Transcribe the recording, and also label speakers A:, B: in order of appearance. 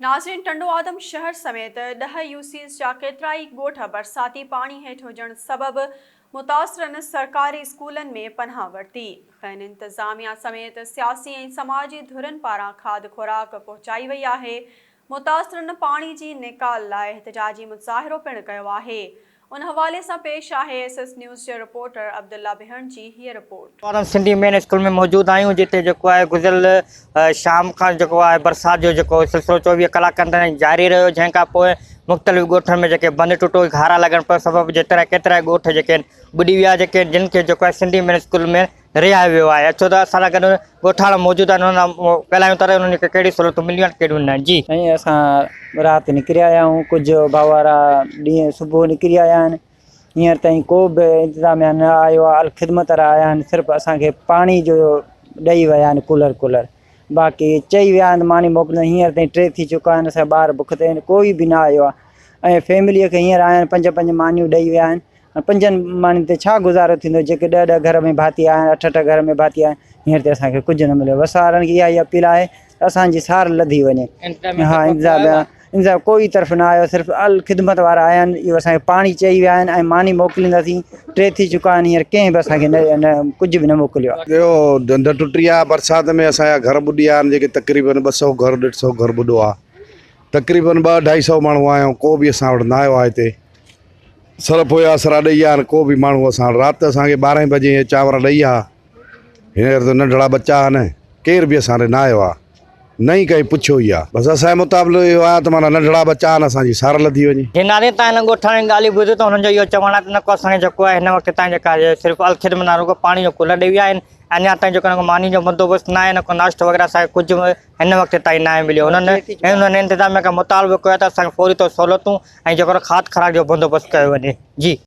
A: ناظرين ٽنڊوآدم شهر سميت ڏهه يوسيز جا ڪيترائي ڳوٺ برساتي پاڻي هيٺ هجڻ سبب متاثرن سرڪاري اسڪولن ۾ پناهه ورتي. کين انتظاميا سميت سياسي ۽ سماجي ڌرين پاران کاڌ خوراڪ پهچائي وئي آهي. متاثرن پاڻي جي نيڪال لاء احتجاجي مظاهرو پڻ ڪيو آهي. ان حوالي سان پيش آهي ايس ايس نيوز جي رپورٽر عبدالله بهڻ جي هيء رپورٽ.
B: وارن سنڌي مين اسڪول ۾ موجود آهيون جتي جيڪو آهي گذريل شام کان جيڪو آهي برسات جو جيڪو سلسلو 24 ڪلاڪن تائين جاري رهيو جنهن کان پوء مختلف ڳوٺن ۾ جيڪي بند ٽٽو گهارا لڳڻ پر سبب جيترا ڪيترا ڳوٺ جيڪي آهن ٻڏي ويا جيڪي جن کي جيڪو آهي سنڌي مين اسڪول ۾ رهايو ويو آهي اچو ته اسان سان گڏ ڳوٺاڻا موجود آهن انهن سان ڳالهايون ٿا ته انهن کي ڪهڙيون سهولتون مليون آهن ڪهڙيون نه جي.
C: سائين اسان رات نڪري آيا آهيون ڪجهه ڀاء وارا ڏينهن صبح نڪري آيا آهن هينئر تائين ڪو به انتظاميا نه آيو آهي الخدمت وارا آيا آهن صرف اسان کي پاڻي جو ڏئي ويا آهن ڪولر ڪولر باقي چئي ويا آهن ماني موڪلينداسين هينئر تائين ٽي ٿي چڪا آهن اسان جا ٻار بک تي آهن ڪوئي به نه آيو آهي ۽ فيمليء کي هينئر آيا آهن پنج پنج مانيون ڏئي ويا آهن ۽ پنجن ماڻهن تي ڇا گذارو ٿيندو جيڪي ڏهه ڏهه گهر ۾ ڀاتي آهن اٺ اٺ گهر ۾ ڀاتي آهن هينئر تائين اسان کي ڪجهه نه مليو وس وارن کي اها ئي اپيل آهي ته اسان جي سار لڌي وڃي ها انتظاميا انتظام ڪوئي طرف نه آيو صرف الخدمت وارا آيا آهن اهو اسان کي پاڻي چئي ويا آهن ۽ ماني موڪلينداسين ٽي ٿي چڪا آهن هينئر ڪنهن به اسان کي نه نه ڪجهه به نه موڪليو آهي.
D: اهو ڍنڍ ٽٽي آهي برسات ۾ اسان جا گهر ٻڏي ويا آهن جيڪي تقريبن ٻه سئو گهر ڏيڍ سئو گهر ٻڏو آهي تقريبن ٻه اڍائي سئو ماڻهو آيا آهيون ڪو به اسان وٽ نه آيو آهي هتي سر پوء آسرا ڏئي ويا آهن ڪو به ماڻهو اسان وٽ رات اسان کي ٻارهين بجي اهي چانور ڏئي ويا هينئر ته ننڍڙا ٻچا آهن ڪير به اسان ڏي نه آيو آهي نه ئي ڪنهن پڇيو ئي آهي بس اسان جو مطالبو اهو آهي ته معنيٰ ننڍڙا ٻچا آهن اسان جي سار لڌي وڃي.
B: جي نارين تان هنن ڳوٺاڻن ڳالهيون ٻڌيون ته هنن جو اهو چوڻ آهي ته نه ڪو اسان کي جيڪو آهي هن وقت تائين جيڪا آهي صرف الخدمت نه رڳو پاڻي جو ڪولر ڏئي ويا آهن اڃا تائين جيڪو نه ڪو ماني جو بندوبست نه آهي نه ڪو ناشتو وغيره اسان کي ڪجهه به هن وقت تائين ناهي مليو هنن هنن انتظاميا کان مطالبو ڪيو آهي ته اسان کي فوري طور سهولتون ۽ جيڪو کاڌ خوراڪ جو بندوبست ڪيو وڃي جي.